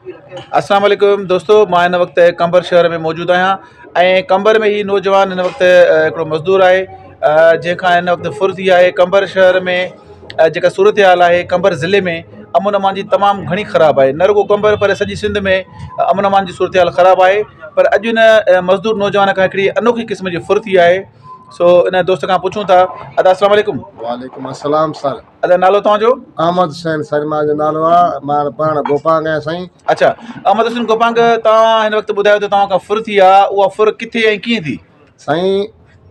اسلام عليڪم دوستو مان هن وقت قمبر شهر ۾ موجود آهيان ۽ قمبر ۾ هي نوجوان هن وقت هڪڙو مزدور آهي جنهن کان هن وقت ڦر ٿي آهي قمبر شهر ۾ جيڪا صورت حال آهي قمبر ضلعي ۾ امن امان جي تمام گهڻي خراب آهي نه رڳو قمبر پر سڄي سنڌ ۾ امن امان جي صورت حال خراب آهي پر اڄ هن مزدور نوجوان کان هڪڙي انوکي قسم جي ڦر ٿي آهي سو ان دوست کان پڇون ٿا ادا اسلام عليڪم وعليڪم السلام سر ادا نالو توهان جو؟ احمد حسين سرما جو نالو آ مان پاڻ گوپانگ آهيان سائين. اڇا احمد حسين گوپانگ توهان هن وقت ٻڌايو ته توهان کان ڦر ٿي آ اها ڦر ڪٿي ۽ ڪيئن ٿي؟ سائين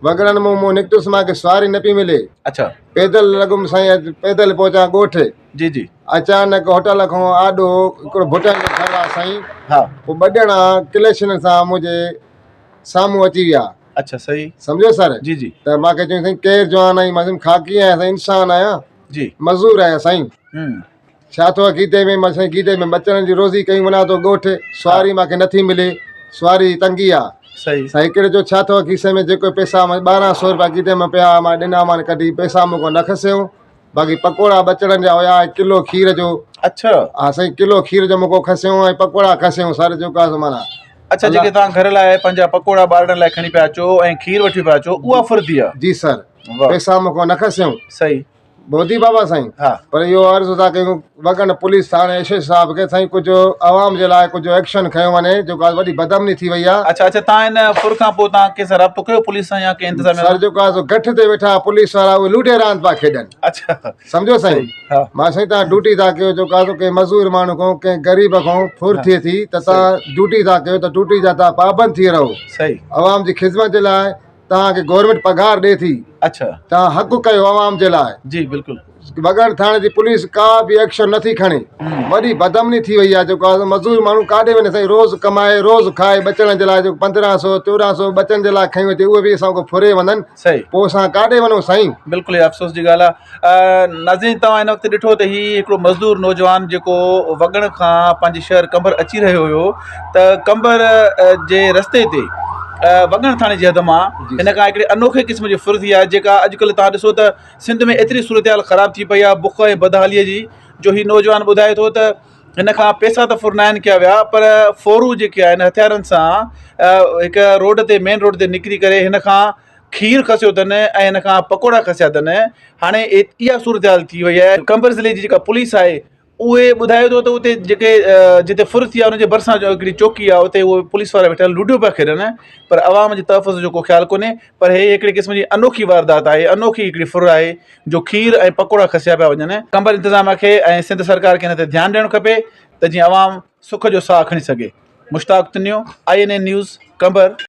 وڳڻن مون مون نڪتس مان کي سواري نه پئي ملي. اڇا. پيدل لڳم سائين اڄ پيدل پهچان ڳوٺ. جي جي. اچانڪ هوٽل کان آڏو هڪڙو ڀٽن جو گهر آ سائين. ها. پوء ٻه ڄڻا ڪليشن سان منهنجي سامهون اچي ويا. اڇا صحيح. سمجهيو سر. جي جي. ته مان کي چيو سائين ڪير جوان آهين مان چيم خاڪي آهيان سائين انسان آهيان. جي. مزور آهيان سائين. هم. ڇا ٿو گيدي ۾ مان سائين گيدي ۾ ٻچڙن جي روزي ڪيون وڃان ٿو ڳوٺ سواري مان کي نٿي ملي سواري جي تنگي آ. صحيح. سائين هڪڙي چيو ڇا ٿو کيسي ۾ جيڪو پئسا مان 1200 روپيا گيدي ۾ پيا مان ڏنا مان ڪڍي پئسا مون کان نه کسيو. باقي پڪوڙا ٻچڙن جا هيا ۽ ڪلو کير جو. اڇا. ها سائين ڪلو کير جو مون کان کسيو ۽ پڪوڙا کسيو سر جو ڪا معنيٰ. اڇا جيڪي توهان گهر لاء پنهنجا پڪوڙا ٻارڙن لاء کڻي پيا اچو ۽ کير وٺي پيا اچو اها ڦر ٿي آ. جي سر پئسا مون کان نه کسيو. صحيح. ٻڌي بابا سائين ها. پر اهو عرض ٿا ڪيون وڳڻ پوليس ٿاڻي ايس ايس صاحب کي سائين ڪجهه عوام جي لاء ڪجهه ايڪشن کنيو وڃي جيڪو آ وڏي بدامني ٿي وئي آ. اڇا اڇا تان ان ڦر کان پوء تان ڪنهن سان رابطو ڪيو پوليس سان يا ڪنهن انتظاميا سر سان؟ جيڪو آ سو گٺ تي ويٺا پوليس وارا اهي لوڊي راند پيا کيڏن. اڇا سمجهيو سائين ها. مان سائين تان ڊيوٽي ٿا ڪيو جيڪو آ سو ڪنهن مزور ماڻهو کان ڪنهن غريب کان ڦر ٿئي ٿي ته تان ڊيوٽي ٿا ڪيو ته ڊيوٽي جا تان پابند ٿي رهو. صحيح. عوام جي خدمت جي لاء توهان کي گورنمينٽ پگهار ڏي ٿي. اڇا. توهان حق ڪيو عوام جي لاء. جي بلڪل. وڳڻ ٿاڻي جي پوليس ڪا به ايڪشن نٿي کڻي. وڏي بدامني ٿي وئي آهي جيڪو آهي مزور ماڻهو ڪاڏي وڃي سائين روز ڪمائي روز کائي ٻچڙن جي لاء جيڪو 15 سو 14 سو ٻچن جي لاء کنيو اچي اهي به اسان کان ڦري وڃن صحيح. پوء اسان ڪاڏي وڃون سائين. بلڪل هي افسوس جي ڳالهه آهي ناظرين توهان هن وقت ڏٺو ته هي هڪڙو مزدور نوجوان جيڪو وڳڻ کان پنهنجي شهر قمبر اچي رهيو هيو ته قمبر جي رستي تي وڳڻ ٿاڻي جي حد مان هن کان هڪڙي انوکي قسم جي ڦر ٿي آهي جيڪا اڄڪلهه توهان ڏسو ته سنڌ ۾ ايتري صورتحال خراب ٿي پئي آهي بک ۽ بدحالي جي جو هي نوجوان ٻڌائي ٿو ته هن کان پئسا ته ڦر ناهن ڪيا ويا پر ڦورو جيڪي آهن هٿيارن سان هڪ روڊ تي مين روڊ تي نڪري ڪري هن کان کير کسيو اٿن ۽ هن کان پڪوڙا کسيا اٿن هاڻي اها صورتحال ٿي وئي آهي قمبر ضلعي جي جيڪا پوليس آهي اهي ٻڌايو ٿو ته اتي جيڪي جتي ڦر ٿي آهي ان جي ڀرسان جو هڪڙي چوڪي آهي اتي اهي پوليس وارا ويٺا لوڊيو پيا کيڏن پر عوام جي تحفظ جو ڪو خيال ڪونهي پر هي هڪڙي قسم جي انوکي واردات آهي انوکي هڪڙي ڦر آهي جو کير ۽ پڪوڙا کسيا پيا وڃن قمبر انتظاميا کي ۽ سنڌ سرڪار کي هن تي ڌيان ڏيڻ کپي ته جيئن عوام سک جو ساهه کڻي سگهي Mushtaq Tunio, I N N news, Qambar.